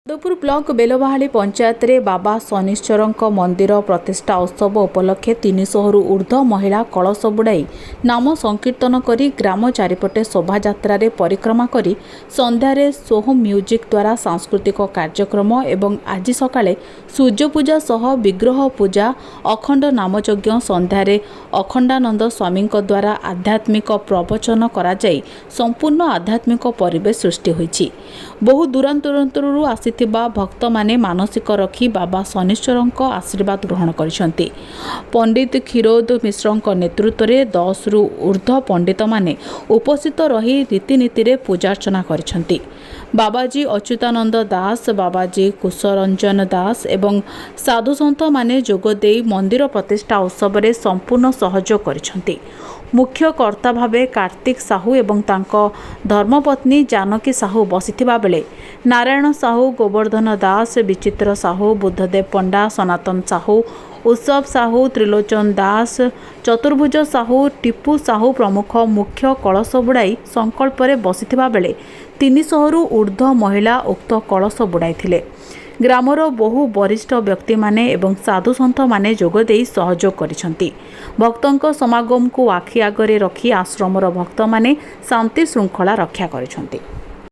ଯାଦପୁର block Belabahali ପଞ୍ଚାୟତରେ ବାବା ଶନିଶ୍ଚରଙ୍କ ମନ୍ଦିର ପ୍ରତିଷ୍ଠା ଉତ୍ସବ ଉପଲକ୍ଷେ 300ରୁ ଉର୍ଦ୍ଧ୍ୱ ମହିଳା କଳସ ବୁଡ଼ାଇ ନାମ ସଂକୀର୍ତ୍ତନ କରି ଗ୍ରାମ ଚାରିପଟେ ଶୋଭାଯାତ୍ରାରେ ପରିକ୍ରମା କରି ସନ୍ଧ୍ୟାରେ ସୋହମ ମ୍ୟୁଜିକ୍ ଦ୍ୱାରା ସାଂସ୍କୃତିକ କାର୍ଯ୍ୟକ୍ରମ ଏବଂ ଆଜି ସକାଳେ ସୂର୍ଯ୍ୟପୂଜା ସହ ବିଗ୍ରହ ପୂଜା, ଅଖଣ୍ଡ ନାମଯଜ୍ଞ, ସନ୍ଧ୍ୟାରେ ଅଖଣ୍ଡାନନ୍ଦ ସ୍ୱାମୀଙ୍କ ଦ୍ୱାରା ଆଧ୍ୟାତ୍ମିକ ପ୍ରବଚନ କରାଯାଇ ସମ୍ପୂର୍ଣ୍ଣ ଆଧ୍ୟାତ୍ମିକ ପରିବେଶ ସୃଷ୍ଟି ହୋଇଛି। ବହୁ ଦୂରାନ୍ତରରୁ ଆସିଥିବା ଭକ୍ତମାନେ ମାନସିକ ରଖି ବାବା ଶନିଶ୍ଚରଙ୍କ ଆଶୀର୍ବାଦ ଗ୍ରହଣ କରିଛନ୍ତି। ପଣ୍ଡିତ କ୍ଷୀରୋଦ ମିଶ୍ରଙ୍କ ନେତୃତ୍ୱରେ 10ରୁ ଉର୍ଦ୍ଧ୍ୱ ପଣ୍ଡିତମାନେ ଉପସ୍ଥିତ ରହି ରୀତିନୀତିରେ ପୂଜାର୍ଚ୍ଚନା କରିଛନ୍ତି। ବାବାଜୀ ଅଚ୍ୟୁତାନନ୍ଦ ଦାସ, ବାବାଜୀ କୁଶରଞ୍ଜନ ଦାସ ଏବଂ ସାଧୁସନ୍ଥମାନେ ଯୋଗଦେଇ ମନ୍ଦିର ପ୍ରତିଷ୍ଠା ଉତ୍ସବରେ ସମ୍ପୂର୍ଣ୍ଣ ସହଯୋଗ କରିଛନ୍ତି। ମୁଖ୍ୟ କର୍ତ୍ତା ଭାବେ କାର୍ତ୍ତିକ ସାହୁ ଏବଂ ତାଙ୍କ ଧର୍ମପତ୍ନୀ ଜାନକୀ ସାହୁ ବସିଥିବା ବେଳେ ନାରାୟଣ ସାହୁ, ଗୋବର୍ଦ୍ଧନ ଦାସ, ବିଚିତ୍ର ସାହୁ, ବୁଦ୍ଧଦେବ ପଣ୍ଡା, ସନାତନ ସାହୁ, ଉତ୍ସବ ସାହୁ, ତ୍ରିଲୋଚନ ଦାସ, ଚତୁର୍ଭୁଜ ସାହୁ, ଟିପୁ ସାହୁ ପ୍ରମୁଖ ମୁଖ୍ୟ କଳସ ବୁଡ଼ାଇ ସଂକଳ୍ପରେ ବସିଥିବା ବେଳେ 300ରୁ ଉର୍ଦ୍ଧ୍ୱ ମହିଳା ଉକ୍ତ କଳସ ବୁଡ଼ାଇଥିଲେ। ଗ୍ରାମର ବହୁ ବରିଷ୍ଠ ବ୍ୟକ୍ତିମାନେ ଏବଂ ସାଧୁସନ୍ଥମାନେ ଯୋଗଦେଇ ସହଯୋଗ କରିଛନ୍ତି। ଭକ୍ତଙ୍କ ସମାଗମକୁ ଆଖି ଆଗରେ ରଖି ଆଶ୍ରମର ଭକ୍ତମାନେ ଶାନ୍ତି ଶୃଙ୍ଖଳା ରକ୍ଷା କରିଛନ୍ତି।